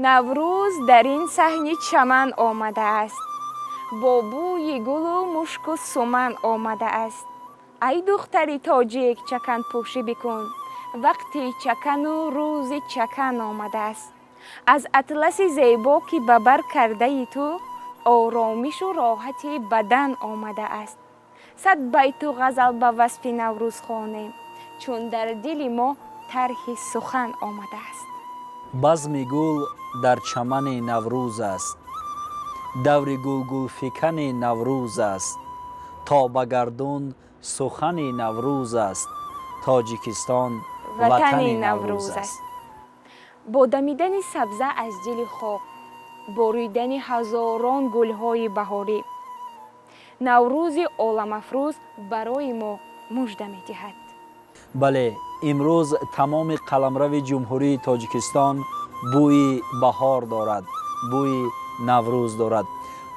Наврӯз дар ин саҳни чаман омадааст, бо бӯи гулу мушку суман омадааст. Ай духтари тоҷик, чаканпӯшӣ бикун, вақти чакану рӯзи чакан омадааст. Аз атласи зебо, ки ба бар кардаи ту, оромишу роҳати бадан омадааст. Сад байту ғазал ба васфи Наврӯз хонем, чун дар дили мо тарҳи сухан омадааст. Базми гул дар чамани Наврӯз аст, даври гулгулфикани Наврӯз аст, то ба гардун сухани Наврӯз аст. Тоҷикистон ватани Наврӯз аст. Бо дамидани сабза аз дили хок, бо рӯидани ҳазорон гулҳои баҳорӣ, Наврӯзи оламафрӯз барои мо мужда медиҳад. Бале, имрӯз тамоми қаламрави Ҷумҳурии Тоҷикистон бӯи баҳор дорад, бӯи Наврӯз дорад.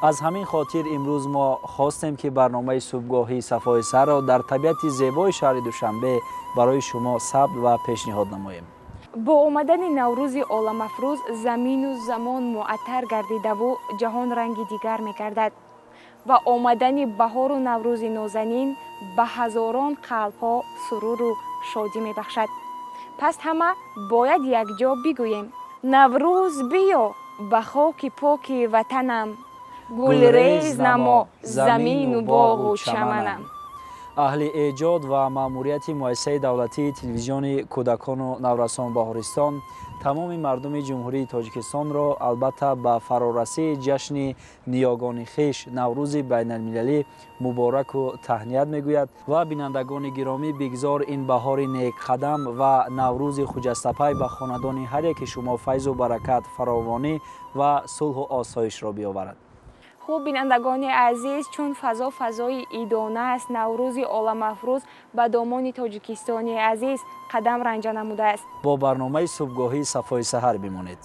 Аз ҳамин хотир имрӯз мо хостем, ки барномаи субҳгоҳии Сафои саҳарро дар табиати зебои шаҳри Душанбе барои шумо сабт ва пешниҳод намоем. Бо омадани Наврӯзи оламафрӯз замину замон муаттар гардидаву ҷаҳон ранги дигар мегардад ва омадани баҳору Наврӯзи нозанин ба ҳазорон қалбҳо суруру шодӣ мебахшад. Пас ҳама бояд якҷо бигӯем: Наврӯз биё ба хоки поки ватанам, гулрез намо замину боғу чаманам. Аҳли эҷод ва маъмурияти Муассисаи давлатии телевизиони кӯдакону наврасон «Баҳористон» тамоми мардуми Ҷумҳурии Тоҷикистонро, албатта, ба фарорасии ҷашни ниёгони хеш, Наврӯзи байналмилалӣ мубораку таҳният мегӯяд. Ва бинандагони гиромӣ, бигзор ин баҳори некқадам ва Наврӯзи хуҷастапай ба хонадони ҳар яки шумо файзу баракат, фаровонӣ ва сулҳу осоишро биёварад. Хуб, бинандагони азиз, чун фазо фазои идона аст, Наврӯзи оламафрӯз ба домони Тоҷикистони азиз қадам ранҷа намудааст. Бо барномаи субҳгоҳии Сафои саҳар бимонед.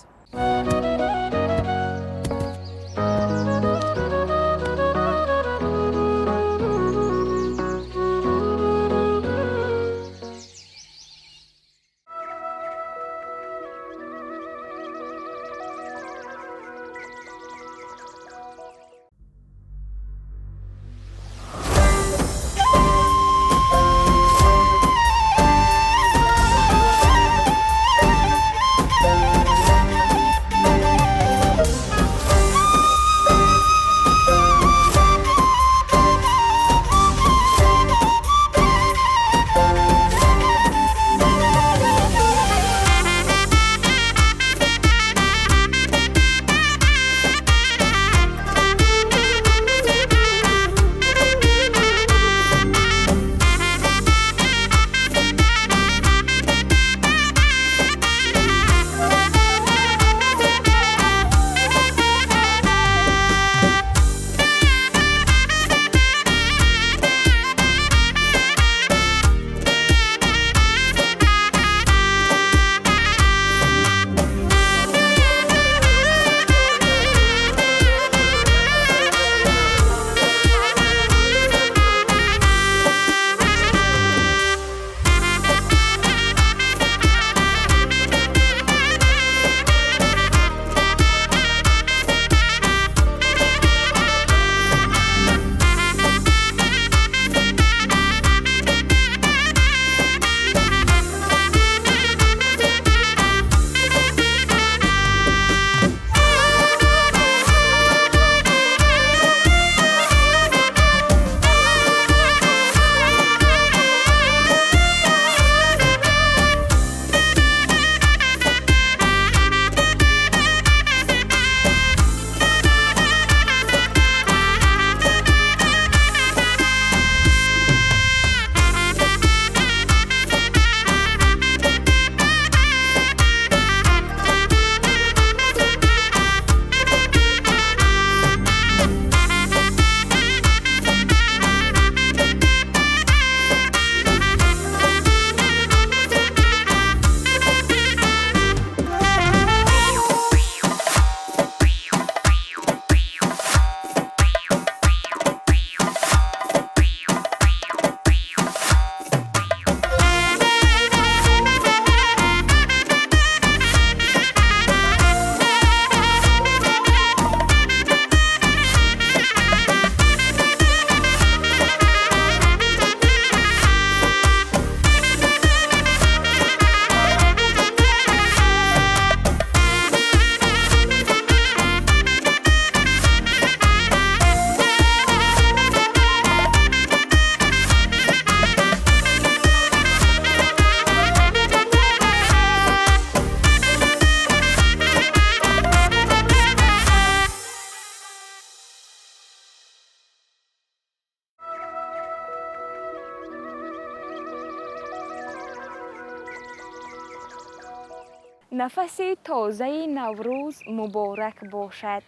Нафаси тозаи Наврӯз муборак бошад,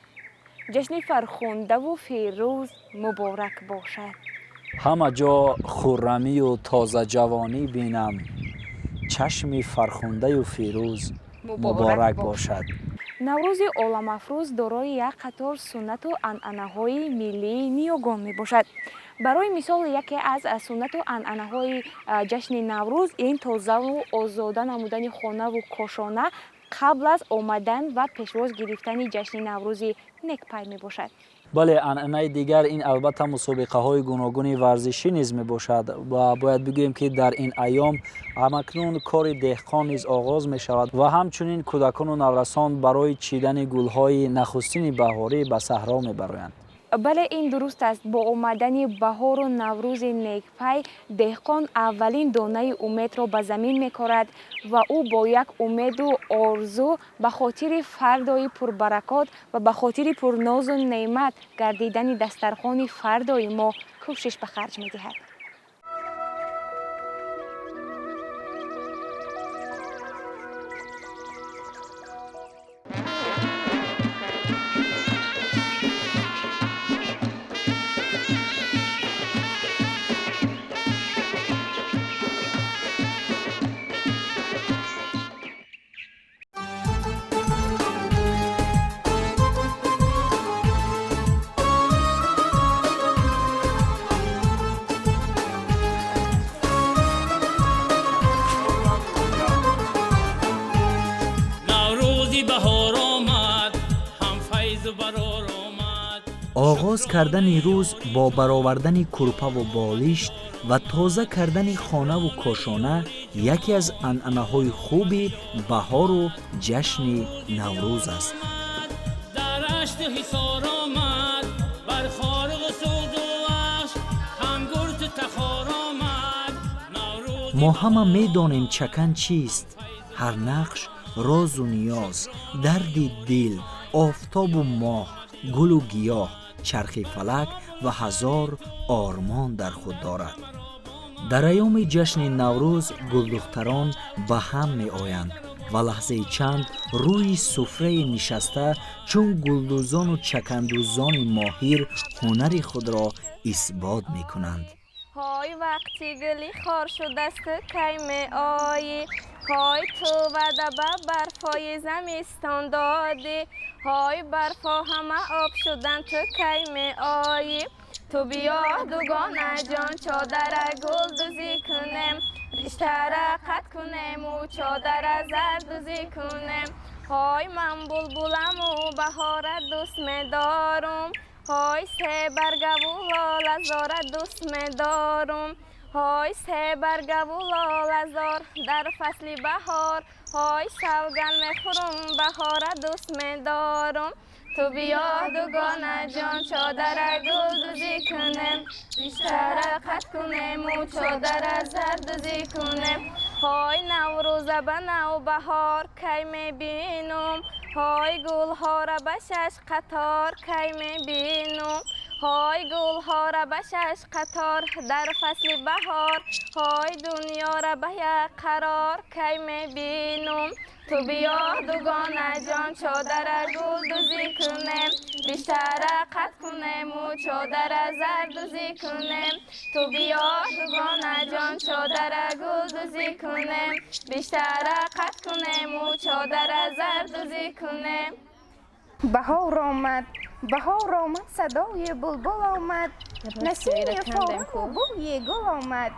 ҷашни фархундаву фирӯз муборак бошад. Ҳама ҷо хуррамию тозаҷавонӣ бинам, чашми фархундаю фирӯз муборак бошад. Наврӯзи оламафрӯз дорои як қатор суннату анъанаҳои миллии ниёгон мебошад. Барои мисол, яке аз суннату анъанаҳои ҷашни Наврӯз ин тозаву озода намудани хонаву кошона қабл аз омадан ва пешвоз гирифтани ҷашни Наврӯзи некпай мебошад. Бале, анъанаи дигар ин албатта мусобиқаҳои гуногуни варзишӣ низ мебошад ва бояд бигӯем, ки дар ин айём ҳамакнун кори деҳқон низ оғоз мешавад ва ҳамчунин кӯдакону наврасон барои чидани гулҳои нахустини баҳорӣ ба саҳро мебароянд. Бале, ин дуруст аст. Бо омадани баҳору Наврӯзи некпай деҳқон аввалин донаи умедро ба замин мекорад ва ӯ бо як умеду орзу ба хотири фардои пурбаракот ва ба хотири пурнозу неъмат гардидани дастархони фардои мо кӯшиш ба харҷ медиҳад. Оғоз кардани рӯз бо баровардани курпаву болишт ва тоза кардани хонаву кошона яке аз анъанаҳои хуби баҳору ҷашни Наврӯз аст. Мо ҳама медонем, чакан чист. Ҳар нақш розу ниёз, дарди дил, офтобу моҳ, гулу гиёҳ, чархи фалак ва ҳазор ормон дар худ дорад. Дар айёми ҷашни Наврӯз гулдухтарон ба ҳам меоянд ва лаҳзаи чанд рӯи суфрае нишаста, чун гулдӯзону чакандӯзони моҳир ҳунари худро исбот мекунанд. Ҳой, вақти гули хор шудасту кай меоӣ? Ҳой, ту ваъда ба барфҳои замистон додӣ. Ҳой, барфҳо ҳама об шуданд, ту кай меоӣ? Ту биё, дугонаҷон, чодара гулдӯзӣ кунем, риштара қат кунему чодара зардӯзӣ кунем. Ҳой, ман булбуламу баҳора дӯст медорум. Ҳой, себаргаву лолазора дӯст медорум. Ҳой, себаргаву лолазор дар фасли баҳор. Ҳой, савган мехӯрум, баҳора дӯст медорум. Ту биё, дугонаҷон, чодара гулдӯзӣ кунем, риштара қат кунему чодара зардӯзӣ кунем. Ҳой, Наврӯза ба навбаҳор кай мебинум? Ҳой, гулҳора ба шаш қатор кай мебинум? Ҳой, гулҳора ба шаш қатор дар фасли баҳор. Ҳой, дунёра ба як қарор кай мебинум? Ту биё, дугонаҷон, чодара гулдӯзӣ кунем, риштара қат кунему чодара зардӯзӣ кунем. Ту биё, дугонаҷон, чодара гулдӯзӣ кунем, риштара қат кунему чодара зардӯзӣ кунем. Баҳор омад, баҳор омад, садои булбул омад, насими форуху бӯи гул омад.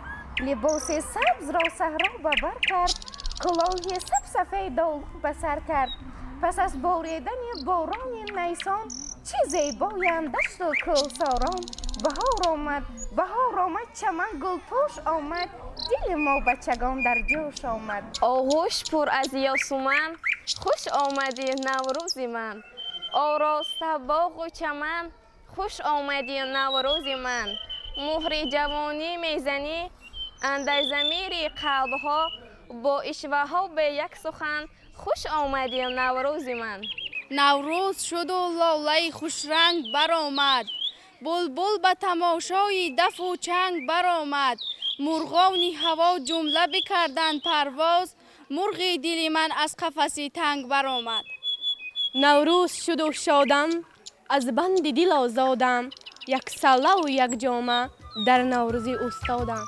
Либоси сабзро саҳро ба бар кард, кулоҳи сабсафед долу ба сар кард. Пас аз боридани борони найсон, чӣ зебоянд дашту кӯҳсорон. Баҳор омад, баҳор омад, чаман гулпӯш омад, дили мо бачагон дар ҷӯш омад. Оғӯш пур аз ёсуман, хуш омадӣ, Наврӯзи ман. Ороста боғу чаман, хуш омадӣ, Наврӯзи ман. Муҳри ҷавонӣ мезанӣ андар замири қалбҳо, бо ишваҳо бе як сухан, хуш омадӣ, Наврӯзи ман. Наврӯз шуду лолаи хушранг баромад, булбул ба тамошои дафу чанг баромад. Мурғони ҳаво ҷумла бикарданд парвоз, Мурғи дили ман аз қафаси танг баромад. Наврӯз шуду шодам, аз банди дил озодам, як саллаву як ҷома дар наврӯзӣ устодам.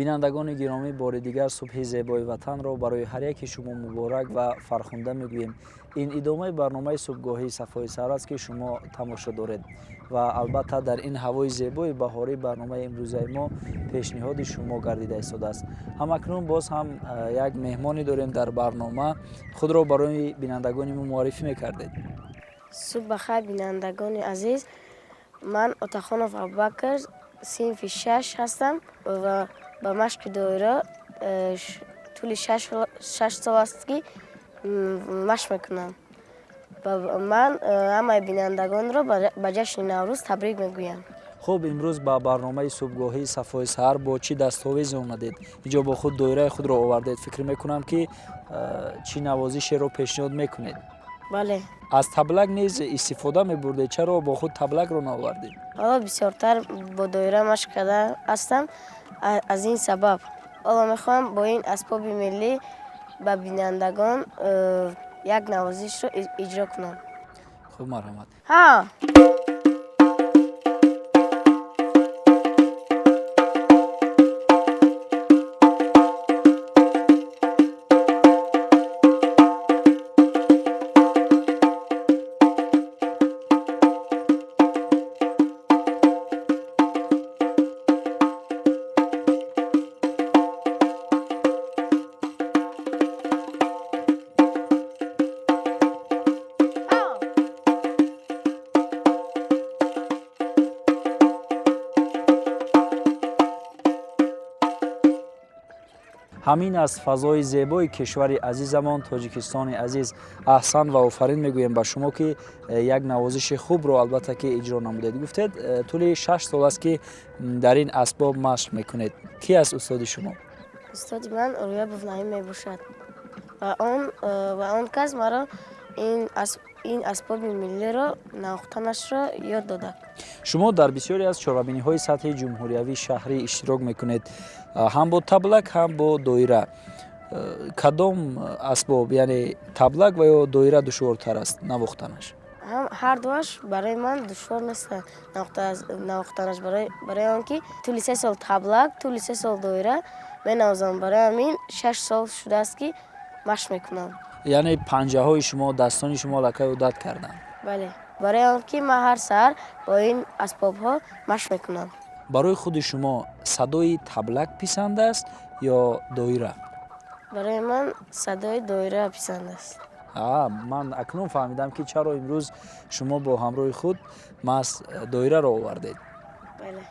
Бинандагони гиромӣ, бори дигар субҳи зебои ватанро барои ҳар яки шумо муборак ва фархунда мегӯем. Ин идомаи барномаи субҳгоҳии Сафои саҳар аст, ки шумо тамошо доред ва албатта дар ин ҳавои зебои баҳорӣ барномаи имрӯзаи мо пешниҳоди шумо гардида истодааст. Ҳамакнун боз ҳам як меҳмоне дорем дар барнома. Худро барои бинандагони мо муаррифӣ мекардед. Субҳ бахайр, бинандагони азиз. Ман Отахонов Абубакр, синфи 6 ҳастам ва ба машқи доира тӯли 6 сол аст, ки машқ мекунам. Ва ман ҳамаи бинандагонро ба ҷашни Наврӯз табрик мегӯям. Хуб, имрӯз ба барномаи субҳгоҳии Сафои саҳар бо чӣ дастовезе омадед? Инҷо бо худ доираи худро овардед. Фикр мекунам, ки чӣ навозишеро пешниҳод мекунед? Бале. Аз таблак низ истифода мебурдед, чаро бо худ таблакро наовардед? Ҳоло бисёртар бо доира машқ карда ҳастам, аз ин сабаб ҳоло мехоҳам бо ин асбоби миллӣ ба бинандагон як навозишро иҷро кунам. Хуб, марҳамат. Ҳа. Ҳамин аст фазои зебои кишвари азизамон, Тоҷикистони азиз. Аҳсан ва офарин мегӯем ба шумо, ки як навозиши хубро албатта ки иҷро намудед. Гуфтед, тӯли 6 сол аст, ки дар ин асбоб машқ мекунед. Кӣ аст устоди шумо? Устоди ман Рӯябов Наим мебошад ва он кас маро ин асбоби миллиро навохтанашро ёд дода. Шумо дар бисёре аз чорабиниҳои сатҳи ҷумҳуриявӣ, шаҳрӣ иштирок мекунед, ҳам бо таблак, ҳам бо доира. Кадом асбоб, яъне таблак ва ё доира, душвортар аст навохтанаш? Ҳар дуаш барои ман душвор нест навохтанаш, барои он ки тӯли 3 сол таблак, тӯли 3 сол доира менавозам. Барои ҳамин 6 сол шудааст, ки машқ мекунам. Яъне панҷаҳои шумо, дастони шумо аллакай одат карданд? Бале, барои он ки ман ҳар саҳар бо ин асбобҳо машқ мекунам. Барои худи шумо садои таблак писанд аст ё доира? Барои ман садои доира писанд аст. Ман акнун фаҳмидам, ки чаро имрӯз шумо бо ҳамроҳи худ маҳз доираро овардед. Бале.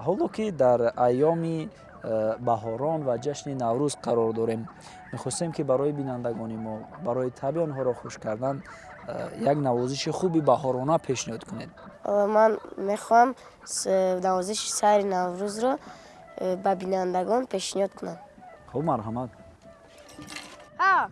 Ҳоло ки дар айёми баҳорон ва ҷашни Наврӯз қарор дорем, мехостем, ки барои бинандагони мо, барои табъи онҳоро хуш кардан, як навозиши хуби баҳорона пешниҳод кунед. Ман мехоҳам навозиши сайри Наврӯзро ба бинандагон пешниҳод кунам. Хуб, марҳамат. Ҳа.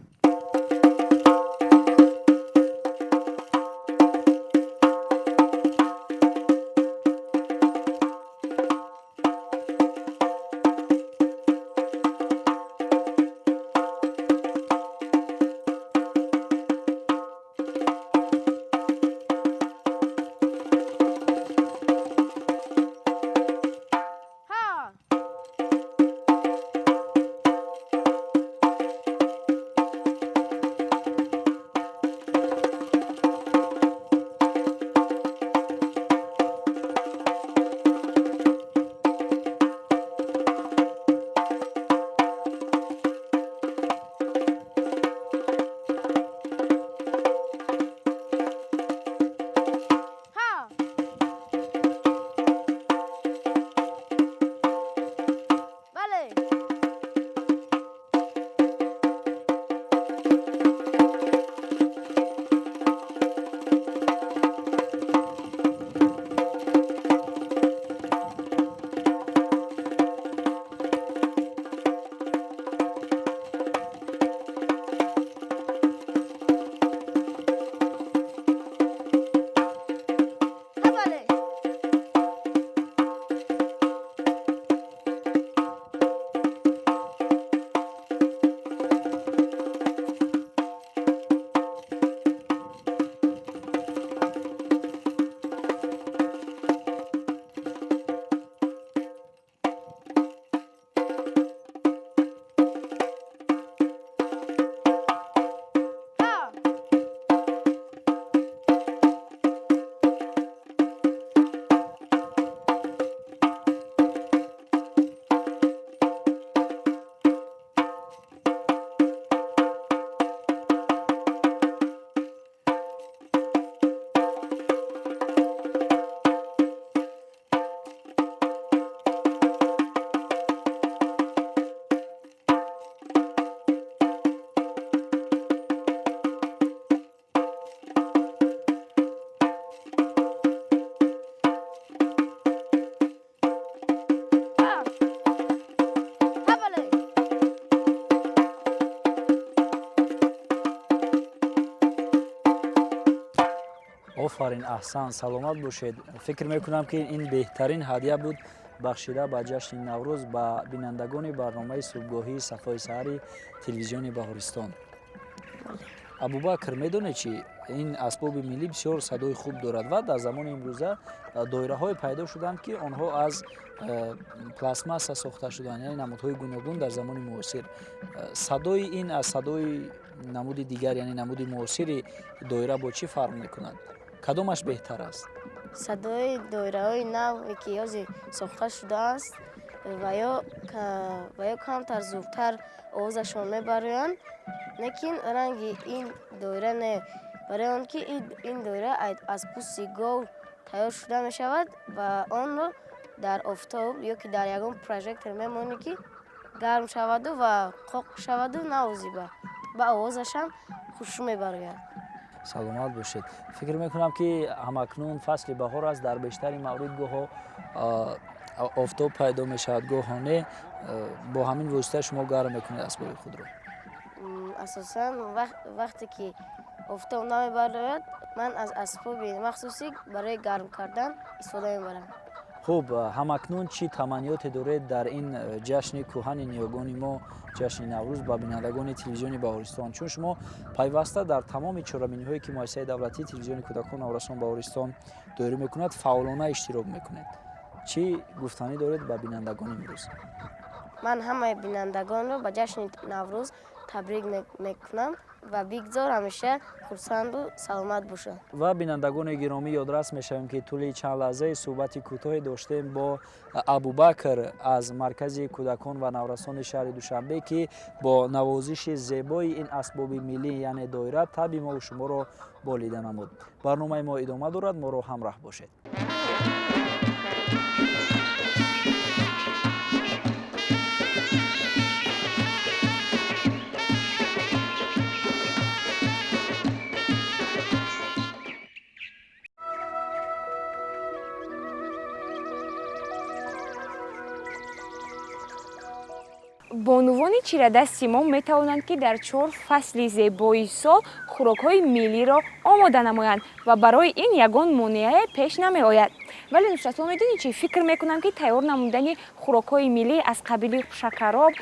Офарин, аҳсан, саломат бошед. Фикр мекунам, ки ин беҳтарин ҳадя буд, бахшида ба ҷашни Наврӯз ба бинандагони барномаи субҳгоҳии Сафои саҳари телевизиони Баҳористон. Абубакр, медонед чи? Ин асбоби миллӣ бисёр садои хуб дорад ва дар замони имрӯза доираҳое пайдо шуданд, ки онҳо аз пластмасса сохта шуданд, яъне намудҳои гуногун дар замони муосир. Садои ин аз садои намуди дигар, яъне намуди муосири доира, бо чӣ фарқ мекунад? Кадомаш беҳтар аст? Садои доираҳои наве, ки ҳозир сохта шудааст, ва ё камтар зудтар овозашон мебароянд, лекин ранги ин доира не, барои он ки ин доира аз пӯсти гов тайёр шуда мешавад ва онро дар офтоб ё ки дар ягон прожектор мемонӣ, ки гарм шаваду ва қоқ шаваду навозиба ба овозашам хушрӯ мебарояд. Саломат бошед. Фикр мекунам, ки ҳамакнун фасли баҳор аст. Дар бештари маврид гоҳо офтоб пайдо мешавад, гоҳо не. Бо ҳамин восита шумо гарм мекунед асбоби худро? Асосан вақте ки офтоб намебарояд, ман аз асбоби махсусӣ барои гарм кардан истифода мебарам. Хуб, ҳамакнун чӣ таманниёте доред дар ин ҷашни кӯҳани ниёгони мо, ҷашни Наврӯз, ба бинандагони телевизиони Баҳористон? Чун шумо пайваста дар тамоми чорабиниҳое, ки муассисаи давлатии телевизиони кӯдакон наврасон Баҳористон доир мекунад, фаъолона иштирок мекунед. Чӣ гуфтанӣ доред ба бинандагони имрӯз? Ман ҳамаи бинандагонро ба ҷашни Наврӯз табрик мекунам ва бигзор ҳамеша хурсанду саломат бошанд. Ва бинандагони гиромӣ, ёдрас мешавем, ки тӯли чанд лаҳзаи суҳбати кӯтоҳе доштем бо Абубакр аз маркази кӯдакон ва наврасони шаҳри Душанбе, ки бо навозиши зебои ин асбоби миллӣ, яъне доира, табъи мову шуморо болида намуд. Барномаи мо идома дорад, моро ҳамроҳ бошед. Бонувони чирадасти мо метавонанд, ки дар чор фасли зебои сол хӯрокҳои миллиро омода намоянд ва барои ин ягон монеае пеш намеояд. Вале, Нусратулло, медонӣ чӣ фикр мекунам? Ки тайёр намудани хӯрокҳои миллӣ аз қабили шакароб,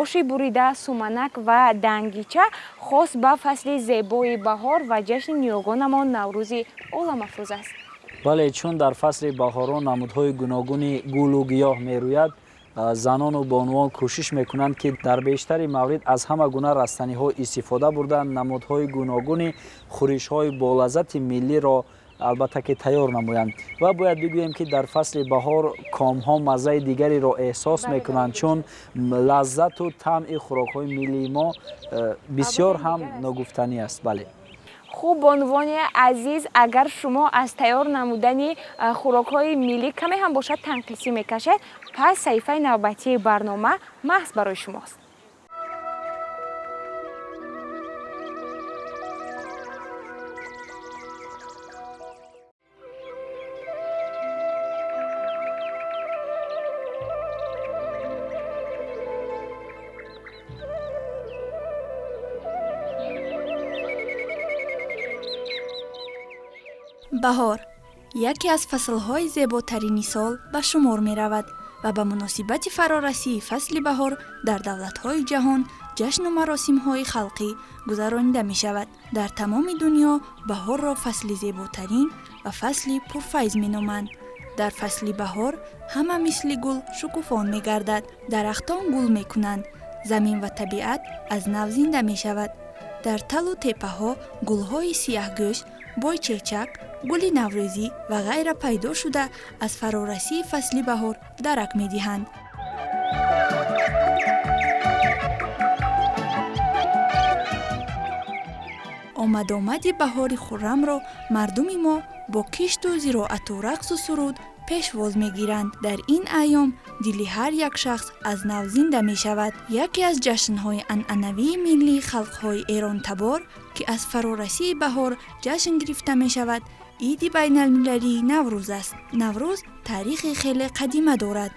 оши бурида, суманак ва дангича хос ба фасли зебои баҳор ва ҷашни ниёгонамон Наврӯзи оламафрӯз аст. Бале, чун дар фасли баҳорон намудҳои гуногуни гулу гиёҳ мерӯяд, занону бонувон кӯшиш мекунанд, ки дар бештари маврид аз ҳама гуна растаниҳо истифода бурданд, намудҳои гуногуни хӯришҳои болаззати миллиро, албатта, ки тайёр намоянд. Ва бояд бигӯем, ки дар фасли баҳор комҳо маззаи дигареро эҳсос мекунанд, чун лаззату таъми хӯрокҳои миллии мо бисёр ҳам ногуфтанӣ аст. Бале. Хуб, бонувони азиз, агар шумо аз тайёр намудани хӯрокҳои миллӣ каме ҳам бошад танқисӣ мекашед, пас саҳифаи навбатии барнома маҳз барои шумост. Баҳор яке аз фаслҳои зеботарини сол ба шумор меравад ва ба муносибати фарорасии фасли баҳор дар давлатҳои ҷаҳон ҷашну маросимҳои халқӣ гузаронида мешавад. Дар тамоми дунё баҳорро фасли зеботарин ва фасли пурфайз меноманд. Дар фасли баҳор ҳама мисли гул шукуфон мегардад, дарахтон гул мекунанд, замин ва табиат аз нав зинда мешавад. Дар талу теппаҳо гулҳои сияҳгӯш, бойчечак, гули наврӯзӣ ва ғайра пайдо шуда, аз фарорасии фасли баҳор дарак медиҳанд. Омадомади баҳори хуррамро мардуми мо бо кишту зироату рақсу суруд пешвоз мегиранд. Дар ин айём дили ҳар як шахс аз нав зинда мешавад. Яке аз ҷашнҳои анъанавии миллии халқҳои эронтабор, ки аз фарорасии баҳор ҷашн гирифта мешавад, иди байналмилалии Наврӯз аст. Наврӯз таърихи хеле қадима дорад.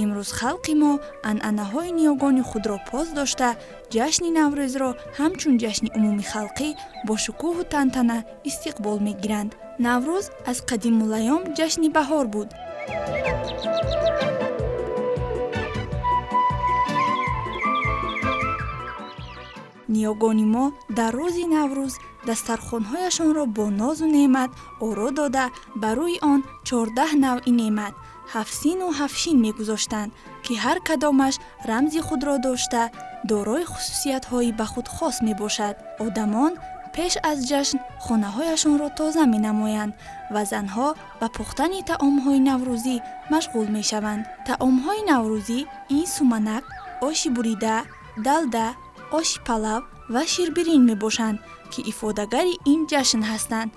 Имрӯз халқи мо анъанаҳои ниёгони худро пос дошта, ҷашни Наврӯзро ҳамчун ҷашни умумихалқӣ бо шукӯҳу тантана истиқбол мегиранд. Наврӯз аз қадимулайём ҷашни баҳор буд. Ниёгони мо дар рӯзи Наврӯз дастархонҳояшонро бо нозу неъмат оро дода, ба рӯи он 14 навъи неъмат, ҳафтсину ҳафтшин мегузоштанд, ки ҳар кадомаш рамзи худро дошта, дорои хусусиятҳои ба худ хос мебошад. Одамон пеш аз ҷашн хонаҳояшонро тоза менамоянд ва занҳо ба пухтани таомҳои наврӯзӣ машғул мешаванд. Таомҳои наврӯзӣ ин суманак, оши бурида, далда, оши палав ва ширбирин мебошанд, ки ифодагари ин ҷашн ҳастанд.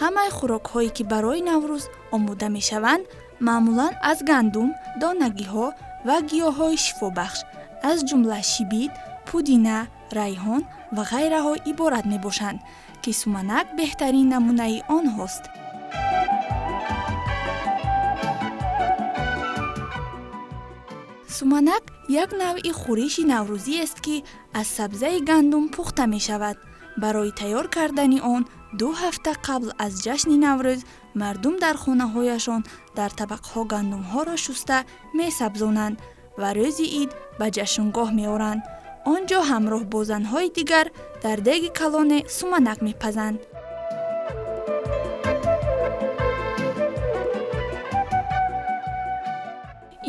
Ҳамаи хӯрокҳое, ки барои Наврӯз омода мешаванд, маъмулан аз гандум, донагиҳо ва гиёҳҳои шифобахш, аз ҷумла шибит, пудина, райҳон ва ғайраҳо иборат мебошанд, ки суманак беҳтарин намунаи онҳост. Суманак як навъи хӯриши наврӯзиест, ки аз сабзаи гандум пухта мешавад. Барои тайёр кардани он 2 ҳафта қабл аз ҷашни Наврӯз мардум дар хонаҳояшон дар табақҳо гандумҳоро шуста месабзонанд ва рӯзи ид ба ҷашнгоҳ меоранд. Он ҷо ҳамроҳ бо занҳои дигар дар деги калоне суманак мепазанд.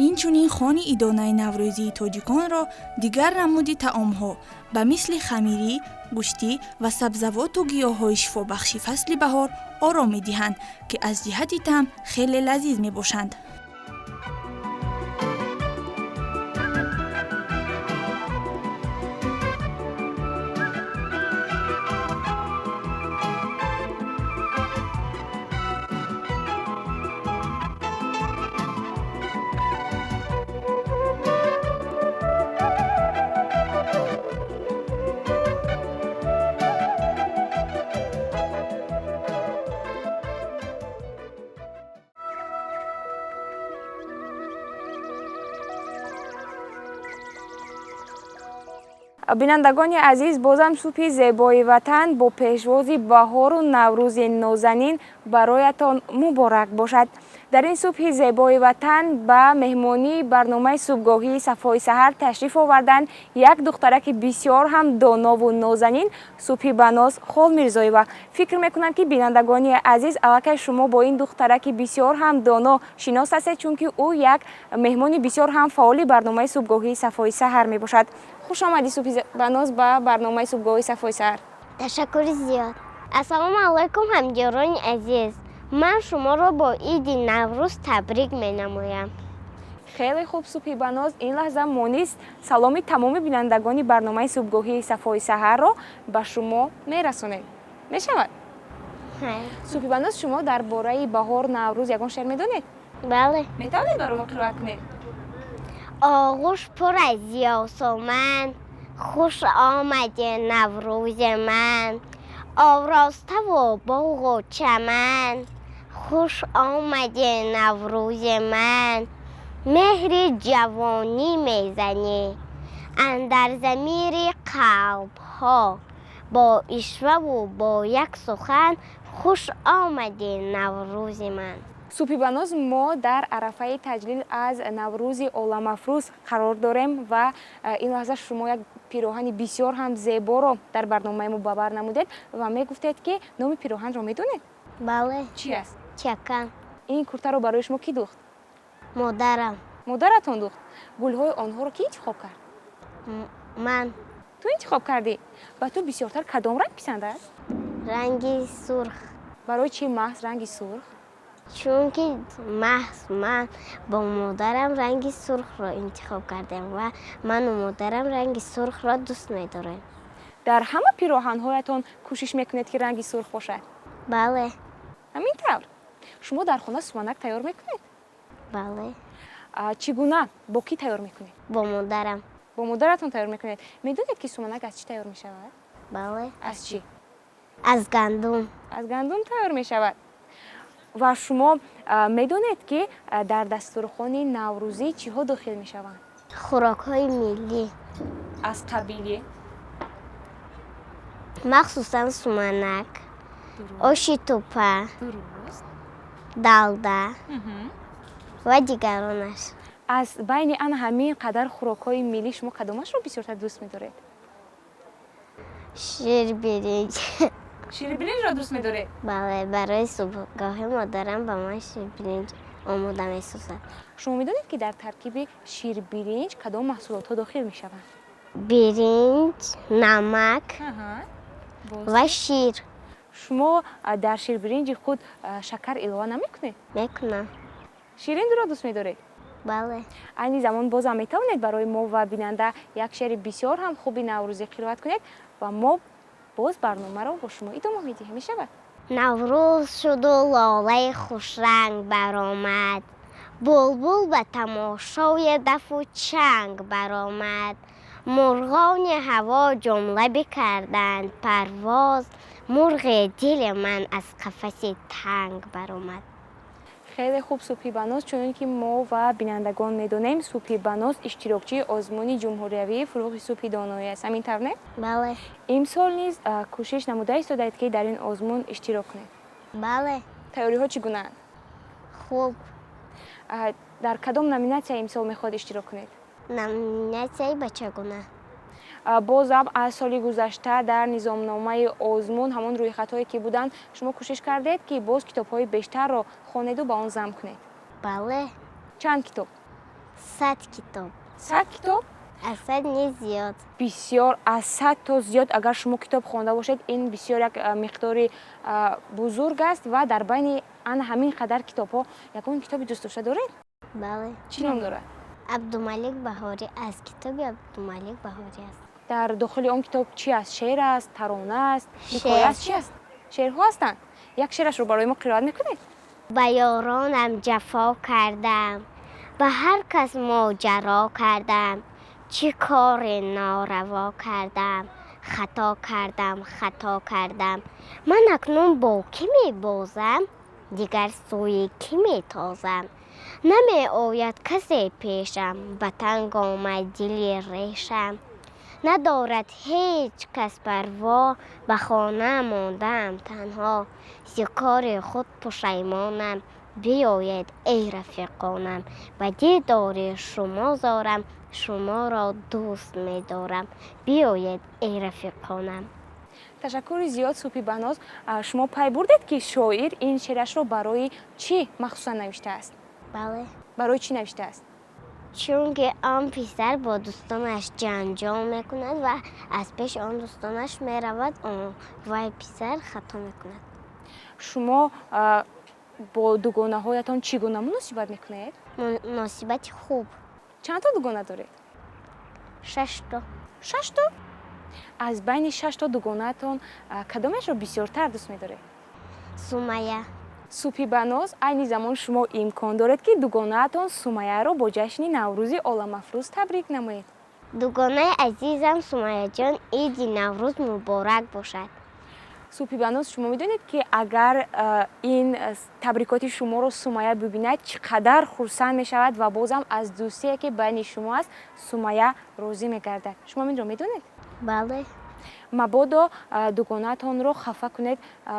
Инчунин хони идонаи наврӯзии тоҷиконро дигар намуди таомҳо ба мисли хамирӣ, гӯштӣ ва сабзавоту гиёҳҳои шифобахши фасли баҳор ором медиҳанд, ки аз ҷиҳати таъм хеле лазиз мебошанд. Бинандагони азиз, бозам субҳи зебои ватан бо пешвози баҳору Наврӯзи нозанин бароятон муборак бошад. Дар ин субҳи зебои ватан ба меҳмонии барномаи субҳгоҳии Сафои саҳар ташриф оварданд як духтараки бисёр ҳам донову нозанин, Субҳибаноз Холмирзоева. Фикр мекунам, ки бинандагони азиз, аллакай шумо бо ин духтараки бисёр ҳам доно шинос ҳастед, чунки ӯ як меҳмони бисёр ҳам фаъоли барномаи субҳгоҳии Сафои саҳар мебошад. Хуш омадӣ, Субҳибаноз, ба барномаи субҳгоҳии Сафои саҳар. Ташаккури зиёд. Ассалому алайкум, ҳамдиёрони азиз. Ман шуморо бо иди Наврӯз табрик менамоям. Хеле хуб, Субҳибаноз. Ин лаҳза мо низ саломи тамоми бинандагони барномаи субҳгоҳии Сафои саҳарро ба шумо мерасонем. Мешавад? Субҳибаноз, шумо дар бораи баҳор, Наврӯз ягон шеър медонед? Бале. Метавонед барои мо қироат кунед? Оғӯш пур аз ёсуман, хуш омади Наврӯзи ман, ороставу боғу чаман, хуш омади Наврӯзи ман. Меҳри ҷавонӣ мезанӣ андар замири қалбҳо, бо ишваву бо як сухан, хуш омади Наврӯзи ман. Субҳибаноз, мо дар арафаи таҷлил аз Наврӯзи оламафрӯз қарор дорем ва ин лаҳза шумо як пироҳани бисёр ҳам зеборо дар барномаи мо ба бар намудед ва мегуфтед, ки номи пироҳанро медонед? Бале. Чӣ аст? Чакан. Ин куртаро барои шумо кӣ духт? Модарам. Модаратон духт. Гулҳои онҳоро кӣ интихоб кард? Ман. Ту интихоб кардӣ. Ба ту бисёртар кадом ранг писанд аст? Ранги сурх. Барои чӣ маҳз ранги сурх? Чунки маҳз ман бо модарам ранги сурхро интихоб кардем ва ману модарам ранги сурхро дӯст медорем. Дар ҳама пироҳанҳоятон кӯшиш мекунед, ки ранги сурх бошад? Бале. Ҳамин тавр. Шумо дар хона суманак тайёр мекунед? Бале. Чӣ гуна, бо кӣ тайёр мекунед? Бо модарам. Бо модаратон тайёр мекунед. Медонед, ки суманак аз чӣ тайёр мешавад? Бале. Аз чӣ? Аз гандум. Аз гандум тайёр мешавад. Ва шумо медонед, ки дар дастурхони наврӯзӣ чиҳо дохил мешаванд? Хӯрокҳои миллӣ. Аз қабили? Махсусан суманак, оши тӯпа, далда ва дигаронаш. Аз байни ана ҳамин қадар хӯрокҳои миллӣ шумо кадомашро бисёртар дӯст медоред? Ширбиринҷ. Ширбиринҷро дӯст медоред? Бале, барои субҳгоҳӣ модарам ба ман ширбиринҷ омода месозад. Шумо медонед, ки дар таркиби ширбиринҷ кадом маҳсулотҳо дохил мешаванд? Биринҷ, намак ва шир. Шумо дар ширбиринҷи худ шакар илова намекунед? Мекунам. Ширинро дӯст медоред? Бале. Айни замон бозам метавонед барои мо ва бинанда як шеъри бисёр ҳам хуби наврӯзӣ қироат кунед ва мо боз барномаро бо шумо идома медиҳем, мешавад? Наврӯз шуду лолаи хушранг баромад, булбул ба тамошои дафу чанг баромад, мурғони ҳаво ҷумла бикарданд парвоз, мурғи дили ман аз қафаси танг баромад. Хеле хуб, Субҳи Баноз. Чунон ки мо ва бинандагон медонем, Субҳи Баноз иштирокчии озмуни ҷумҳуриявии «Фурӯғи субҳи доноӣ» аст. Ҳамин тавр, не? Бале. Имсол низ кӯшиш намуда истодаед, ки дар ин озмун иштирок кунед? Бале. Тайёриҳо чӣ гунаанд? Хуб. Дар кадом номинатсия имсол мехоҳед иштирок кунед? Номинатсияи бачагуна. Бозам аз соли гузашта дар низомномаи озмун ҳамон рӯйхатҳое ки буданд, шумо кӯшиш кардед, ки боз китобҳои бештарро хонеду ба он зам кунед? Бале. Чанд китоб? 100 китоб. 100 китоб? Аз 100 низ зиёд. Бисёр, аз 100 то зиёд агар шумо китоб хонда бошед, ин бисёр як миқдори бузург аст. Ва дар байни ана ҳамин қадар китобҳо ягон китоби дӯстдошта доред? Бале. Чӣ ном дорад? Абдумалик Баҳорӣ, аз китоби Абдумалик Баҳорӣ аст. Дар дохили он китоб чӣ аст? Шеър аст, тарона аст, ҳикоя аст, чӣ аст? Шеърҳо ҳастанд. Як шеърашро барои мо қироат мекунед? Ба ёронам ҷафо кардам, ба ҳар кас моҷаро кардам, чӣ кори нораво кардам, хато кардам, хато кардам. Ман акнун бо кӣ мебозам, дигар сӯи кӣ метозам? Намеояд касе пешам, ба танг омад дили решам, надорад ҳеҷ кас парво, ба хона мондаам танҳо, зи кори худ пушаймонам. Биёед, эй рафиқонам, ба дидори шумо зорам, шуморо дӯст медорам, биёед, эй рафиқонам. Ташаккури зиёд, Субҳи Баноз. Шумо пай бурдед, ки шоир ин шеърашро барои чӣ махсусан навиштааст? Бале. Барои чӣ навиштааст? Чунки он писар бо дӯстонаш ҷанҷол мекунад ва аз пеши он дӯстонаш меравад, вай писар хато мекунад. Шумо бо дугонаҳоятон чӣ гуна муносибат мекунед? Муносибати хуб. Чандто дугона доред? Шашто. Шашто. Аз байни шашто дугонаатон кадомешро бисёртар дӯст медоред? Сумая. Субҳи Баноз, айни замон шумо имкон доред, ки дугонаатон Сумаяро бо ҷашни Наврӯзи оламафрӯз табрик намоед. Дугонаи азизам Сумаяҷон, иди Наврӯз муборак бошад. Субҳи Баноз, шумо медонед, ки агар ин табрикоти шуморо Сумая бибинад, чӣ қадар хурсанд мешавад ва бозам аз дӯстие, ки байни шумо аст, Сумая розӣ мегардад. Шумо инро медонед? Бале. Мабодо дугонаатонро хафа кунед,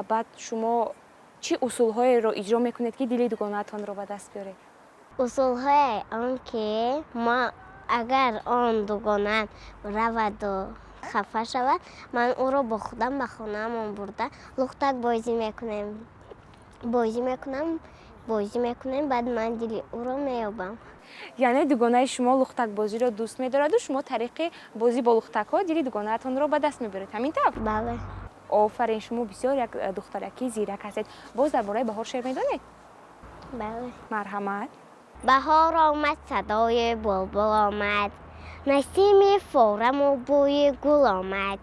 баъд шумо чӣ усулҳоеро иҷро мекунед, ки дили дугонаатонро ба даст биёред? Усулҳое он ки мо агар он дугонаам раваду хафа шавад, ман ӯро бо худам ба хонаамон бурда лухтак бозӣ мекунем, бозӣ мекунам, бозӣ мекунем, баъд ман дили ӯро меёбам. Яъне дугонаи шумо лухтакбозиро дӯст медораду шумо тариқи бозӣ бо лухтакҳо дили дугонаатонро ба даст мебаред, ҳамин тавр? Бале. Офарин, шумо бисёр як духтараки зирак ҳастед. Боз дар бораи баҳор шеър медонед? Бале. Марҳамат. Баҳор омад, садои булбул омад, насими фораму бӯи гул омад,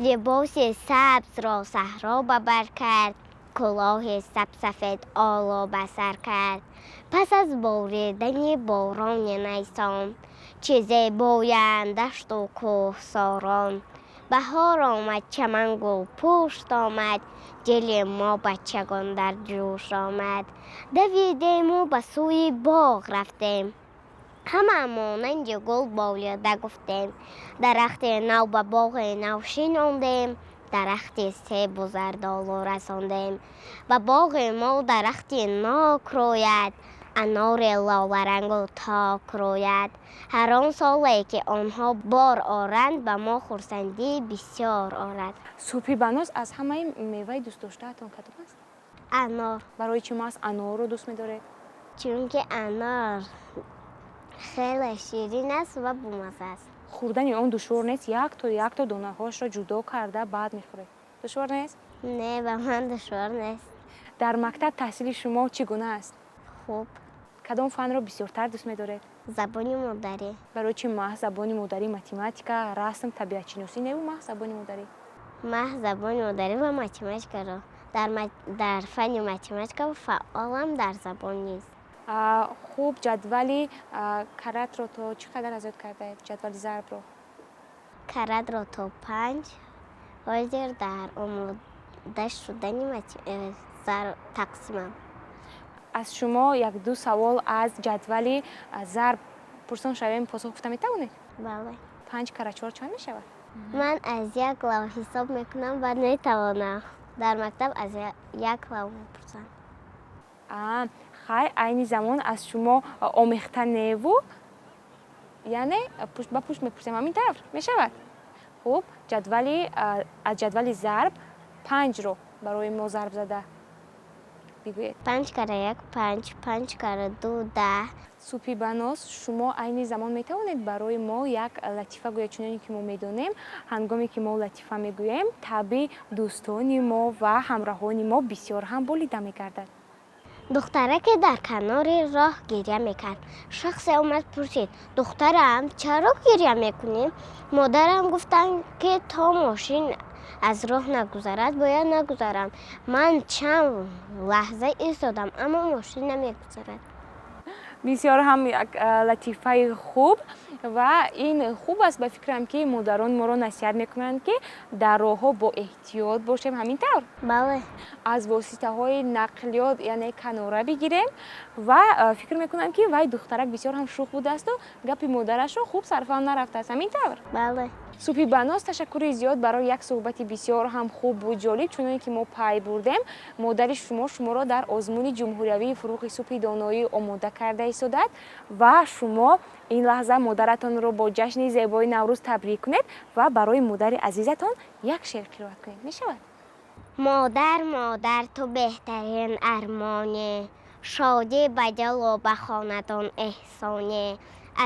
либоси сабзро саҳро ба бар кард. Кулоҳи сабсафед оло ба сар кард. Пас аз боридани борони найсон, чӣ зебоянд дашту кӯҳсорон. Баҳор омад, чаман гулпӯшт омад, дили мо бачагон дар ҷӯш омад. Давидему ба сӯи боғ рафтем, ҳама монанди гул болида гуфтем. Дарахти нав ба боғи нав шинондем, дарахти себу зардолу расондем. Ба боғи мо дарахти нок рӯяд, анори лоларангу ток рӯяд. Ҳар он соле ки онҳо бор оранд, ба мо хурсандии бисёр орад. Субҳи Баноз, аз ҳамаи меваи дӯстдоштаатон кадом аст? Анор. Барои чӣ маҳз анорро дӯст медоред? Чунки анор хеле ширин аст ва бомазза аст. Хӯрдани он душвор нест? Якто якто донаҳоашро ҷудо карда баъд мехӯред, душвор нест? Не, ба ман душвор нест. Дар мактаб таҳсили шумо чӣ гуна аст? Хуб. Кадом фанро бисёртар дӯст медоред? Забони модарӣ. Барои чӣ маҳз забони модарӣ? Математика, расм, табиатшиносӣ неву маҳз забони модарӣ? Маҳз забони модарӣ ва математикаро. Дар фанни математика фаъолам, дар забон низ. Хуб, ҷадвали каратро то чӣ қадар аз ёд кардаед, ҷадвали зарбро? Каратро то 5. Ҳозир дар омода шудани тақсимам. Аз шумо як-ду савол аз ҷадвали зарб пурсон шавем, посух гуфта метавонед? Бале. 5 кара 4 чанд мешавад? Ман аз як лав ҳисоб мекунам, баъд метавонам. Дар мактаб аз як лав мепурсам. Хай, айни замон аз шумо омехта неву, яъне пушт ба пушт мепурсем, ҳамин тавр мешавад? Хуб, аз ҷадвали зарб 5-ро барои мо зарб зада бигӯед. 5 кара 1 5, 5 кара 2 10. Субҳи Баноз, шумо айни замон метавонед барои мо як латифа гӯед? Чуноне ки мо медонем, ҳангоме ки мо латифа мегӯем, табъи дӯстони мо ва ҳамроҳони мо бисёр ҳам болида мегардад. Духтараке дар канори роҳ гиря мекард. Шахсе омад, пурсид: духтарам, чаро гиря мекунӣ? Модарам гуфтанд, ки то мошин аз роҳ нагузарад, бояд нагузарам. Ман чанд лаҳза истодам, аммо мошин намегузарад. Бисёр ҳам як латифаи хуб, ва ин хуб аст ба фикрам, ки модарон моро насиҳат мекунанд, ки дар роҳҳо бо эҳтиёт бошем, ҳамин тавр? Бале. Аз воситаҳои нақлиёт, яъне канора бигирем. Ва фикр мекунам, ки вай духтарак бисёр ҳам шӯх будаасту гапи модарашро хуб сарфаҳм нарафтааст, ҳамин тавр? Бале. Субҳи Баноз, ташаккури зиёд барои як суҳбати бисёр ҳам хубу ҷолиб. Чуноне ки мо пай бурдем, модари шумо шуморо дар озмуни ҷумҳуриявии Фурӯғи субҳи доноӣ омода карда истодад ва шумо ин лаҳза модаратонро бо ҷашни зебои Наврӯз табрик кунед ва барои модари азизатон як шеър қироат кунед, мешавад? Модар, модар, ту беҳтарин армоне, шодӣ ба дилу ба хонадон эҳсоне.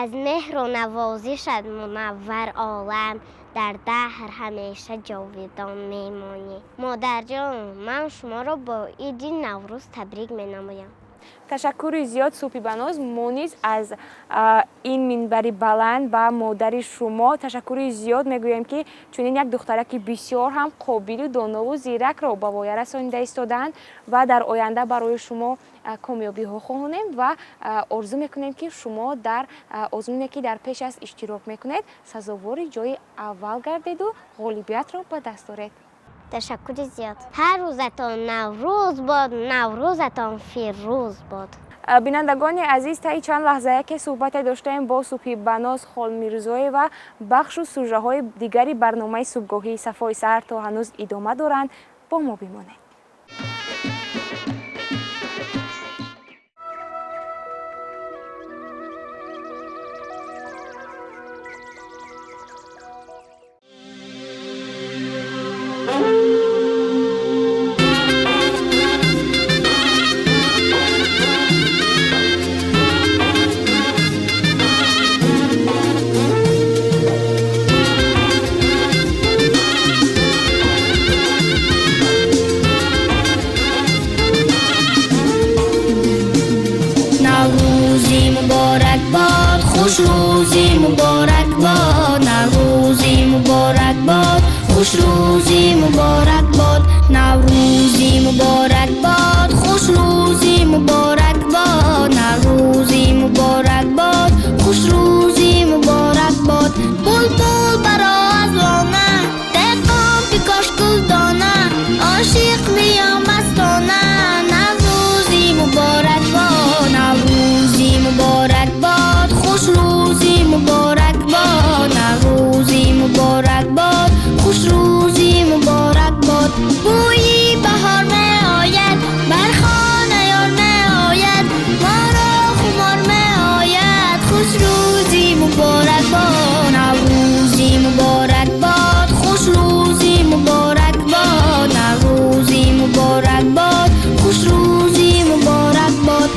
Аз меҳру навозишат мунаввар олам, дар даҳр ҳамеша ҷовидон мемонӣ. Модарҷон, ман шуморо бо иди Наврӯз табрик менамоям. Ташаккури зиёд, Субҳи Баноз. Мо низ аз ин минбари баланд ба модари шумо ташаккури зиёд мегӯем, ки чунин як духтараки бисёр ҳам қобилу донову зиракро ба воя расонида истодаанд, ва дар оянда барои шумо комёбиҳо хоҳонем ва орзу мекунем, ки шумо дар озмуне, ки дар пеш аст, иштирок мекунед, сазовори ҷои аввал гардеду ғолибиятро ба даст оред. Ташаккури зиёд. Ҳар рӯзатон Наврӯз бод, Наврӯзатон фирӯз бод. Бинандагони азиз, таи чанд лаҳзае ки суҳбате доштаем бо Субҳи Баноз Холмирзоева, бахшу сужаҳои дигари барномаи субҳгоҳии Сафои саҳар то ҳанӯз идома доранд. Бо мо бимонед. Наврӯзи муборак бод, хушрӯзи муборак бод, Наврӯзи муборак бод. Хушрӯзӣ муборак бод, Наврӯзӣ муборак бод, хушрӯзӣ муборак бод, Наврӯзӣ муборак бод, хушрӯзӣ муборак бод. Булбул баро аз лона, деҳқон бикош гулдона, ошиқ меё мастона, Наврӯзӣ муборак бод, Наврӯзӣ муборак бод, хушрӯзӣ муборак бод, Наврӯзӣ муборак бод, хушрӯзӣ муборак бод. Бӯи баҳор меояд, бар хона ёр меояд, моро хумор меояд, хушрӯзӣ муборак бод, Наврӯзӣ муборак бод, хушрӯзӣ муборак бод, Наврӯзӣ муборак бод, хушрӯзӣ муборак бод.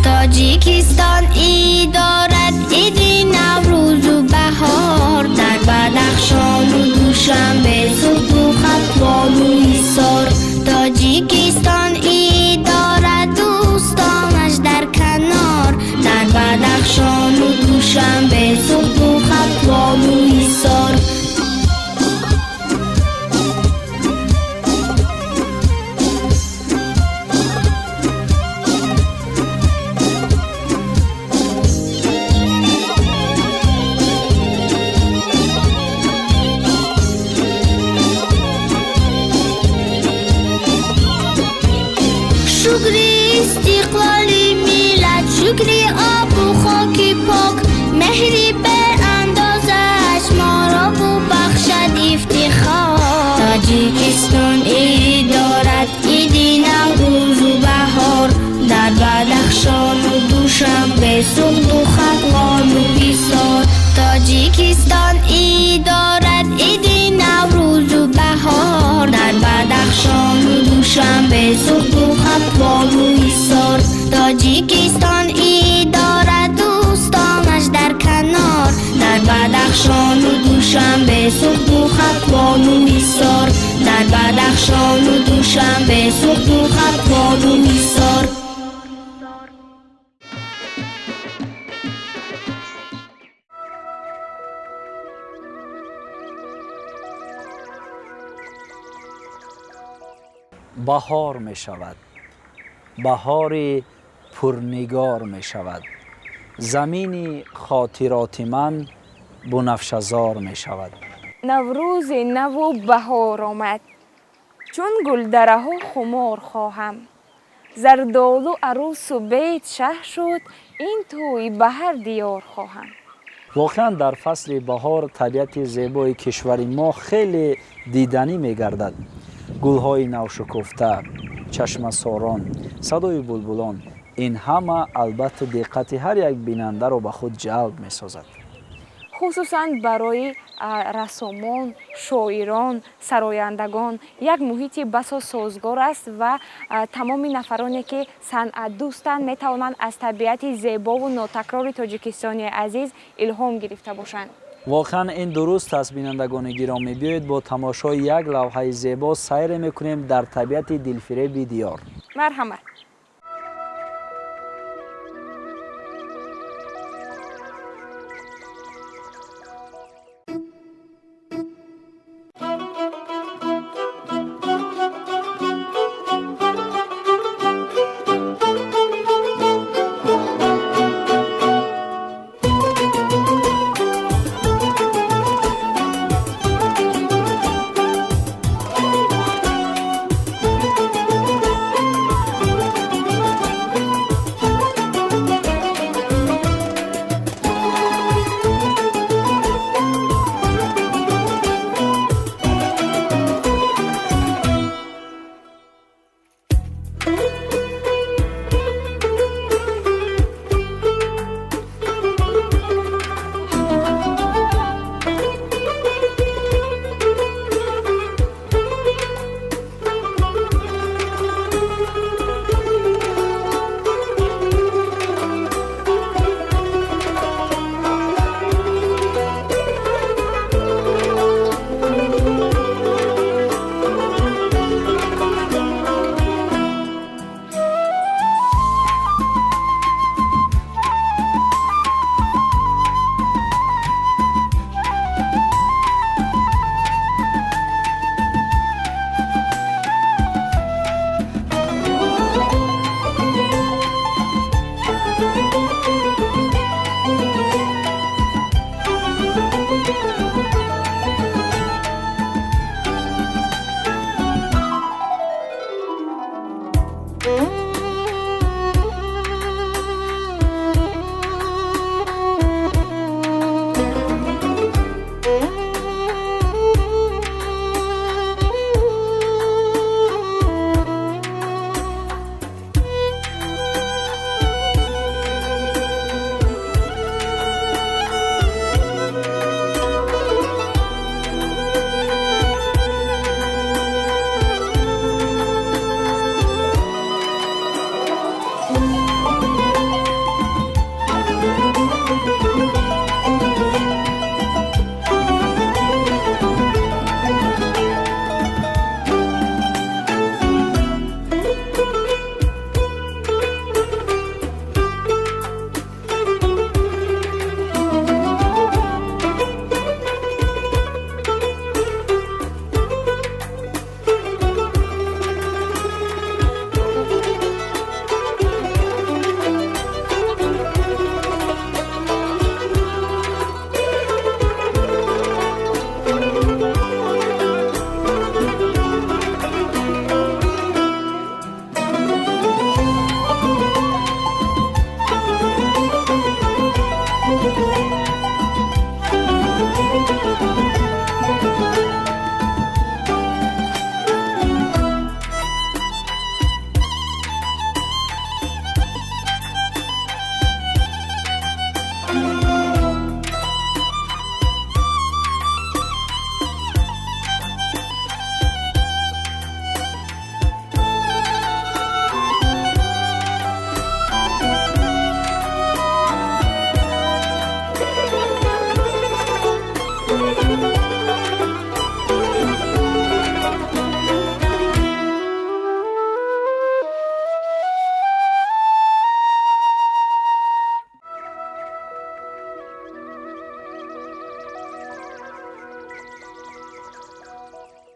Тоҷикистон ид дорад, иди Наврӯзу баҳор, дар Бадахшону Душанбе, Суғду Хатлону Ҳисор. Тоҷикистон ид дорад, дӯстонаш дар канор, дар Бадахшону Душанбе, Суғду Хатлону Ҳисор. Шукри истиқлоли миллат, шукри обу хоки пок, меҳри беандозааш моро бубахшад ифтихор. Тоҷикистон ид дорад, иди Наврӯзу баҳор, дар Бадахшону Душанбе, Суғду Хатлону Ҳисор. Тоҷикистон ид дорад, иди Наврӯзу баҳор, дар Бадахшону Душанбе, Суғду Хатлону Ҳисор. Тоҷикистон ид дорад, дӯстонаш дар канор, дар Бадахшону Душанбе, Суғду Хатлону Ҳисор, дар Бадахшону Душанбе, Суғду Хатлону Ҳисор. Баҳор мешавад, баҳори пурнигор мешавад, замини хотироти ман бунафшазор мешавад. Наврӯзи наву баҳор омад, чун гулдараҳо хумор хоҳам, зардолу арӯсу бет шаҳ шуд, ин тӯй ба ҳар диёр хоҳам. Воқеан дар фасли баҳор табиати зебои кишвари мо хеле диданӣ мегардад. Гулҳои навшукуфта, чашмасорон, садои булбулон, ин ҳама албатта диққати ҳар як бинандаро ба худ ҷалб месозад. Хусусан барои рассомон, шоирон, сарояндагон як муҳити басо созгор аст ва тамоми нафароне ки санъатдӯстанд метавонанд аз табиати зебову нотакрори Тоҷикистони азиз илҳом гирифта бошанд. Воқеан ин дуруст аст, бинандагони гиромӣ. Биёед бо тамошои як лавҳаи зебо сайре мекунем дар табиати дилфиреби диёр. Марҳамат.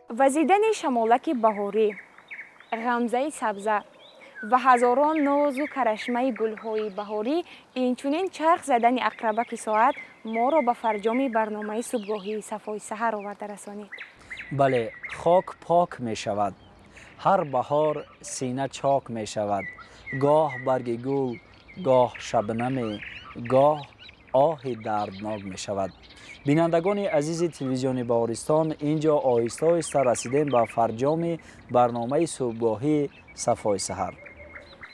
Вазидани шамолаки баҳорӣ, ғамзаи сабза ва ҳазорон нозу карашмаи гулҳои баҳорӣ, инчунин чарх задани ақрабаки соат моро ба фарҷоми барномаи субҳгоҳии Сафои саҳар оварда расонид. Бале, хок пок мешавад, ҳар баҳор сина чок мешавад, гоҳ барги гул, гоҳ шабнаме, гоҳ оҳи дарднок мешавад. Бинандагони азизи телевизиони Баҳористон, ин ҷо оҳиста оҳиста расидем ба фарҷоми барномаи субҳгоҳии Сафои саҳар.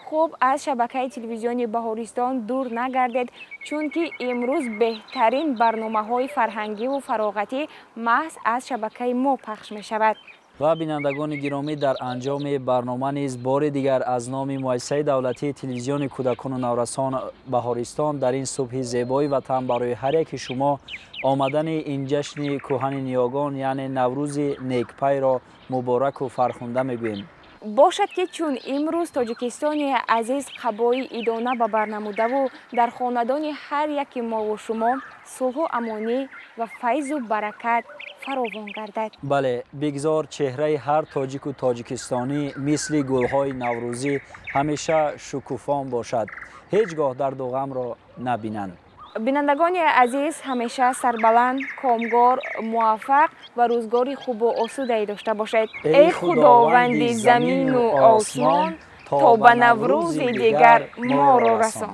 Хуб, аз шабакаи телевизиони Баҳористон дур нагардед, чунки имрӯз беҳтарин барномаҳои фарҳангиву фароғатӣ маҳз аз шабакаи мо пахш мешавад. Ва бинандагони гиромӣ, дар анҷоми барнома низ бори дигар аз номи муассисаи давлатии телевизиони кӯдакону наврасон Баҳористон дар ин субҳи зебои ватан барои ҳар яки шумо омадани ин ҷашни кӯҳани ниёгон, яъне Наврӯзи некпайро мубораку фархунда мегӯем. Бошад, ки чун имрӯз Тоҷикистони азиз қабои идона ба бар намудаву дар хонадони ҳар яки мову шумо сулҳу амонӣ ва файзу баракат фаровон гардад. Бале, бигзор чеҳраи ҳар тоҷику тоҷикистонӣ мисли гулҳои наврӯзӣ ҳамеша шукуфон бошад, ҳеҷ гоҳ дарду ғамро набинанд. Бинандагони азиз, ҳамеша сарбаланд, комгор, муваффақ ва рӯзгори хубу осудае дошта бошед. Эй Худованди замину осмон, то ба Наврӯзи дигар моро расон.